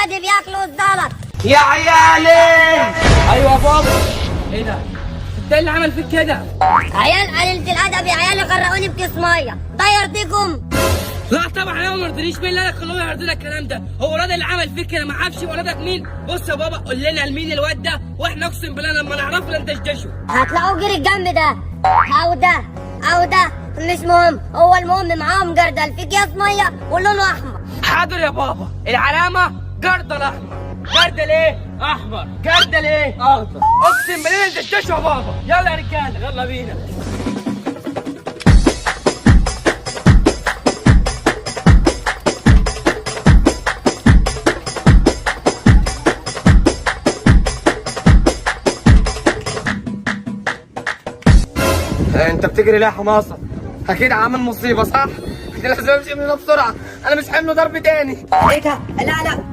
ولادي بياكلوا الزلط. يا عيالي. ايوه يا بابا. ايه ده؟ انت اللي عمل فيك كده؟ عيال قليلة الادب يا عيال، غرقوني بكيس مية، ده يرضيكم؟ لا طبعا انا ما رضينيش. مين اللي خلوه يرضينا الكلام ده؟ هو الواد اللي عمل فيك كده ما عرفش ولادك مين؟ بص يا بابا، قول لنا مين الواد ده، واحنا اقسم بالله لما نعرفه لندشدشه. هتلاقوه جري الجنب ده او ده او ده، مش مهم، هو المهم معاهم جردل في اكياس مية ولونه احمر. حاضر يا بابا. العلامة جردل احمر. جردل ايه؟ احمر. جردل ايه؟ اخضر. اقسم بالله ندشدشه يا بابا. يلا يا رجاله، يلا بينا. انت بتجري ليه يا حماصه؟ اكيد عامل مصيبة صح؟ لازم امشي من هنا بسرعة، انا مش حمل ضرب تاني. ايه ده؟ لا لا.